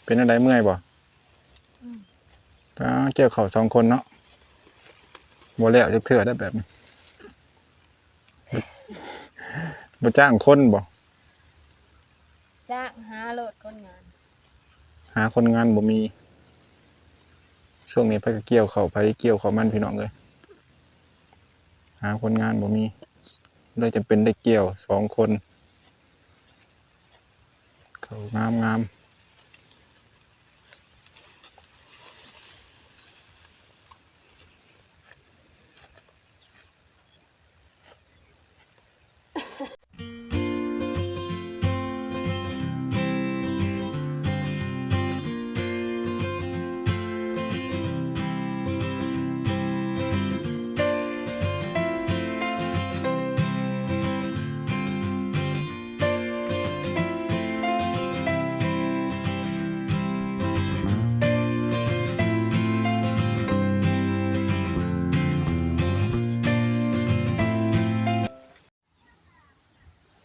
ເປັນຈັ່ງໃດ ເມື່ອຍບໍ່? ອືມ ອ່າ ກ່ຽວເຂົ້າສອງຄົນເນາະ ບໍ່ແລ້ວຈັກເທື່ອໄດ໋ແບບນີ້. ບໍ່ຈ້າງຄົນບໍ່? ຈ້າງ ຫາໂລດຄົນງານ ຫາຄົນງານບໍ່ມີ. ຊ່ວງນີ້ໃຜກໍກ່ຽວເຂົ້າ ໃຜກ່ຽວເຂົ້າມັນ ພີ່ນ້ອງເອີຍ ຫາຄົນງານບໍ່ມີ ເລີຍຈຳເປັນໄດ້ກ່ຽວສອງຄົນ. ເຂົ້າງາມໆ.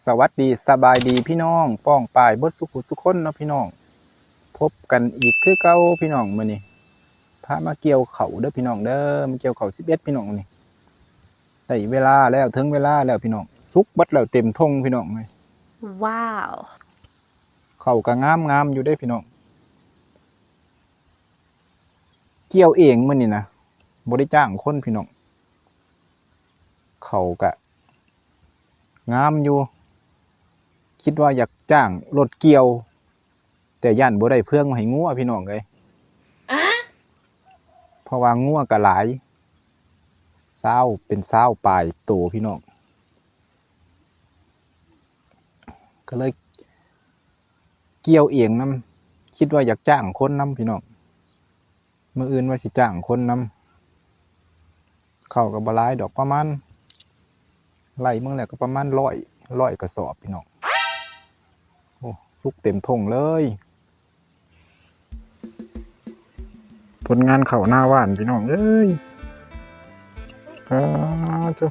ສະຫວັດດີ ສະບາຍດີພີ່ນ້ອງປ້ອງປາຍເບິດສຸຜູ້ສຸຄົນເນາະພີ່ນ້ອງ. ພົບກັນອີກຄືເກົ່າພີ່ນ້ອງ ມື້ນີ້ພາມາກ່ຽວເຂົ້າເດີພີ່ນ້ອງເດີ. ມາກ່ຽວເຂົ້າສິບເອັດພີ່ນ້ອງ ມື້ນີ້ ໄດ້ເວລາແລ້ວ ເຖິງເວລາແລ້ວພີ່ນ້ອງ. ສຸກເບິດແລ້ວເຕັມທົ່ງພີ່ນ້ອງເອີຍ. ວ້າວ ເຂົ້າກໍງາມໆຢູ່ເດ້ພີ່ນ້ອງ. ກ່ຽວເອງມື້ນີ້ນະ ບໍ່ໄດ້ຈ້າງຄົນພີ່ນ້ອງ. ເຂົ້າກະງາມຢູ່ ຄິດວ່າຢາກຈ້າງລົດກ່ຽວ ແຕ່ຢ້ານບໍ່ໄດ້ເຟືອງມາໃຫ້ງົວພີ່ນ້ອງເອີຍ. ເພາະວ່າງົວກະຫຼາຍ ຊາວ ເປັນຊາວປາຍໂຕພີ່ນ້ອງ ກໍເລີຍກ່ຽວເອງນຳ. ຄິດວ່າຢາກຈ້າງຄົນນຳພີ່ນ້ອງ. ມື້ອື່ນວ່າຊິຈ້າງຄົນນຳ. ເຂົ້າກໍບໍ່ຫຼາຍດອກ ປະມານ ໄລ່ເບິ່ງແລ້ວກໍປະມານຮ້ອຍ ຮ້ອຍກະສອບພີ່ນ້ອງ. ໂອ້ ສຸກເຕັມທົ່ງເລີຍ. ຜົນງານເຂົ້ານາຫວ່ານພີ່ນ້ອງເອີຍ. ປາໂທ້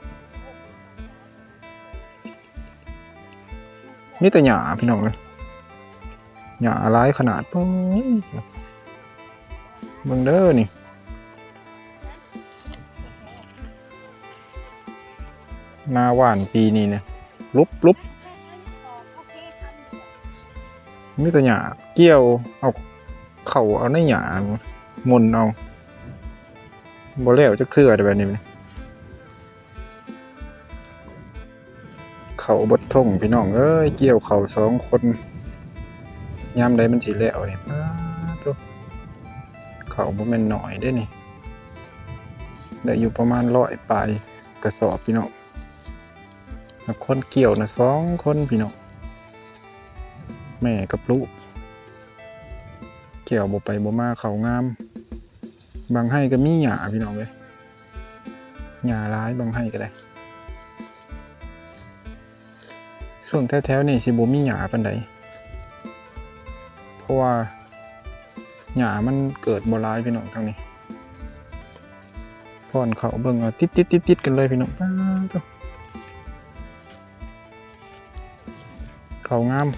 ມີແຕ່ຫຍ້າພີ່ນ້ອງເອີຍ ຫຍ້າຫຼາຍຂະໜາດ. ໂອ້ຍ ເບິ່ງເດີນີ້ ນາຫວ່ານປີນີ້ນະ ຫຼຸບໆ ມີແຕ່ຫຍ້າ ກ່ຽວເອົາເຂົ້າເອົາໃນຫຍ້າ ໝົນເອົາ ບໍ່ແລ້ວຈັກເທື່ອເດ ແບບນີ້. ເຂົ້າເບິດທົ່ງພີ່ນ້ອງເອີຍ ກ່ຽວເຂົ້າສອງຄົນ ຍາມໃດມັນຊິແລ້ວນີ້. ປາໂທ້ ເຂົ້າບໍ່ແມ່ນໜ້ອຍເດ້ນີ້ ໄດ້ຢູ່ປະມານຮ້ອຍປາຍກະສອບພີ່ນ້ອງ. ແລ້ວຄົນກ່ຽວນະສອງຄົນພີ່ນ້ອງ ແມ່ກັບລູກ ກ່ຽວບໍ່ໄປບໍ່ມາ ເຂົ້າງາມ. ບາງໄຮ່ກໍມີຫຍ້າພີ່ນ້ອງເອີຍ ຫຍ້າຫຼາຍ ບາງໄຮ່ກໍໄດ້. ຊ່ວງແຖວໆນີ້ຊິບໍ່ມີຫຍ້າປານໃດ ເພາະວ່າຫຍ້າມັນເກີດບໍ່ຫຼາຍພີ່ນ້ອງ ທາງນີ້. ຜ່ອນເຂົ້າເບິ່ງເອົາ ຕິດໆໆໆ ກັນເລີຍພີ່ນ້ອງ. ປາໂທ້ ເຂົ້າງາມ.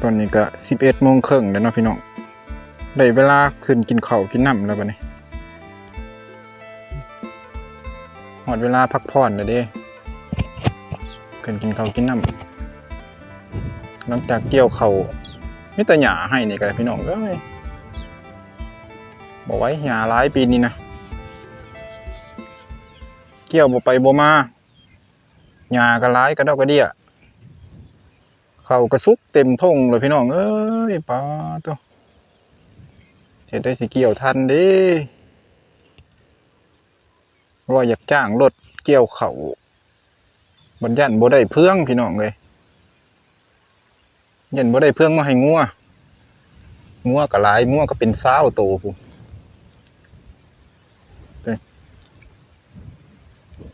ຕອນນີ້ກະສິບເອັດໂມງເຄິ່ງແລ້ວເນາະພີ່ນ້ອງ ໄດ້ເວລາຂຶ້ນກິນເຂົ້າກິນນ້ຳແລ້ວບັດນີ້. ຮອດເວລາພັກຜ່ອນແລ້ວເດ້ ຂຶ້ນກິນເຂົ້າກິນນ້ຳ. ຫຼັງຈາກກ່ຽວເຂົ້າ ມີແຕ່ຫຍ້າໄຮ່ນີ້ກໍໄດ້ພີ່ນ້ອງເອີຍ ບໍ່ໄຫວ ຫຍ້າຫຼາຍປີນີ້ນະ ກ່ຽວບໍ່ໄປບໍ່ມາ ຫຍ້າກໍຫຼາຍກະດອກກະເດຍ ເຂົ້າກໍສຸກເຕັມທົ່ງເລີຍພີ່ນ້ອງເອີຍ. ປາໂທ້ ເຮັດໄດ້ຊິກ່ຽວທັນເດ້. ວ່າຢາກຈ້າງລົດກ່ຽວເຂົ້າ ບັດຢ້ານບໍ່ໄດ້ເຟືອງ ພີ່ນ້ອງເອີຍ, ຢ້ານບໍ່ໄດ້ເຟືອງມາໃຫ້ງົວ. ງົວກໍຫຼາຍ, ງົວກໍເປັນຊາວໂຕພຸ້ນ.